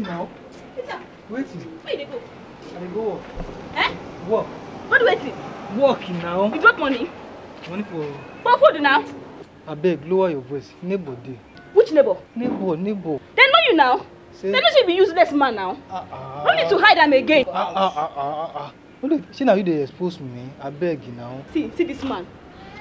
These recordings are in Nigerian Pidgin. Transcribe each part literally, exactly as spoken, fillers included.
Now, Peter, wetin? Where you dey go? I dey go work. Eh? Work. What do wetin? Work now. You drop money? Money for. For food now? Abeg, lower your voice. Neighbor dey. Which neighbor? Neighbor, neighbor. Dem know you now. Say. Dem know say you be useless man now. Ah, ah. No need to hide am again. Ah, ah, ah, ah, ah, ah. No dey, shey na you dey expose me? Abeg now. See, see this man.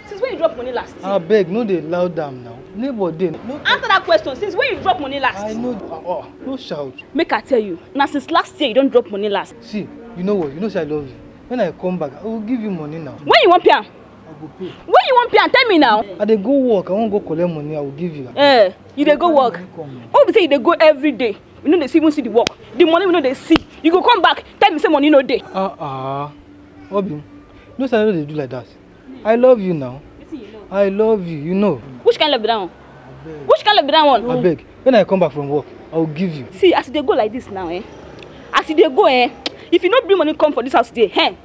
Since when you drop money last? Abeg, no dey loud am now. Neighbor dey. No. Answer that question. Since when you drop money last? I know. Ah, ah, no shout. Make I tell you, na since last year you don drop money last. See, you know what? You know say I love you. When I come back, I will give you money now. When you wan pay am? I go pay. When you wan pay am? Tell me now. I dey go work. I wan go collect money. I will give you. Eh, you dey go work. Come. Who be say you dey go every day? We no dey see, even see the work. The money we no dey see. You go come back, tell me say money no dey. Ah, ah. Obi, no say I no dey do like that. I love you now. I love you, you know. Which kind love be that one? Which kind love be that one? Abeg, when I come back from work, I will give you. See, as e dey go like this now, eh? As e dey go, eh? If you no bring money come for this house today, eh?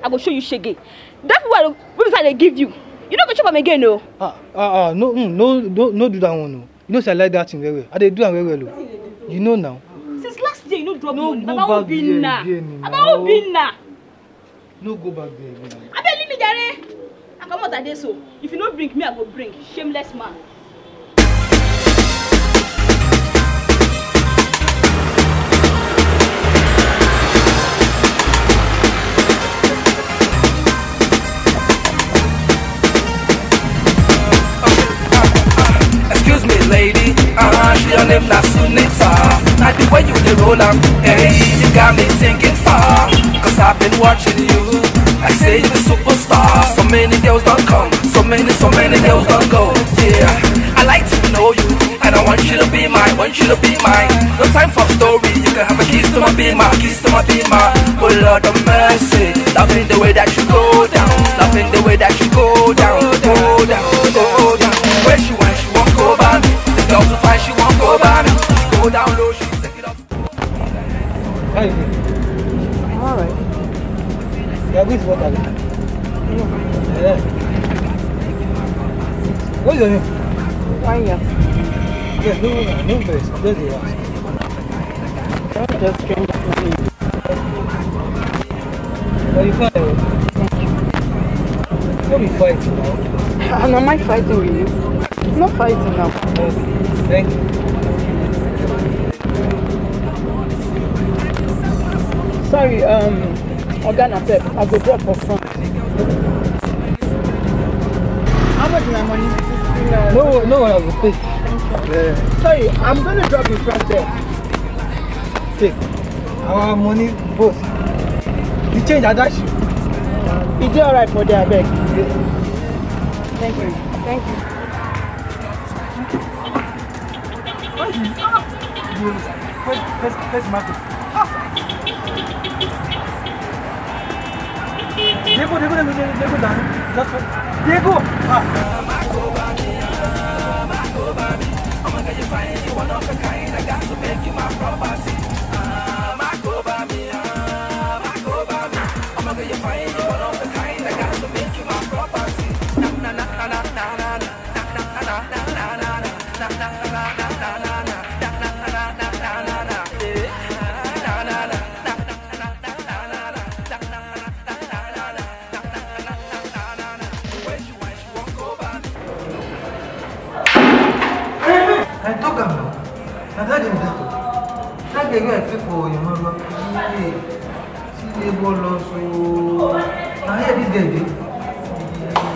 I go show you shege. That one wey be say I dey give you, you no go chop am again o. Ah, ah, ah, no, mm, no, no, no do that one o. You know say I like that thing well well. I dey do am well well o. You know now. Since last year you no drop No money. go Baba back there Obinna. Again, Baba Obinna. No go back there again. Abeg leave me jare. I comot, I dey so. If you no bring me, I go bring. Shameless man. Excuse me, lady. Uh, she her name na Sunita. Not the way you dey roll am, hey, you got me thinking far. Cause I've been watching you. I say you a superstar. So many girls don't come, so many, so many girls don't go. Yeah, I like to know you, and I want you to be mine. Want you to be mine. No time for story. You can have a kiss to my beamer, kiss to my beamer. Oh Lord of mercy, loving the way that you go down, loving the way that you go down, go down, go down. Where she want, she won't go by me. This girl so fine, she won't go by me. She go down low, she take it up. How you doing? Alright. You are going to work out. Yeah. What's your name? Wanya. Yes, no, no, no, no, first. Just the one. Don't just change my name. But you fine. Don't be fighting now. And am I fighting with you? No fighting now. Thank you. Sorry, um, Oga Napep, I go drop for front. How much is my money? No, no one has to pay. Sorry, I'm gonna drop in front there. Take our money, boss. The change I dash you. E dey alright for there, abeg. Thank you. Thank you. First, first, first market. Diego, Diego, Diego, Diego, Diego, Diego. Just wait. Diego. Ah. I talk am now. Na that dey better. That girl wey I pay for your mama. Hey, she dey ball us o. Na here this girl dey.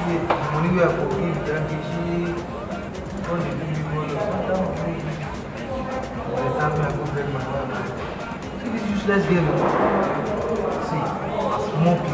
Hey, money wey I for give that girl, she come dey do me ball us. That one no good. By the time I go beg my wife, see this useless girl o. See, as small pikin.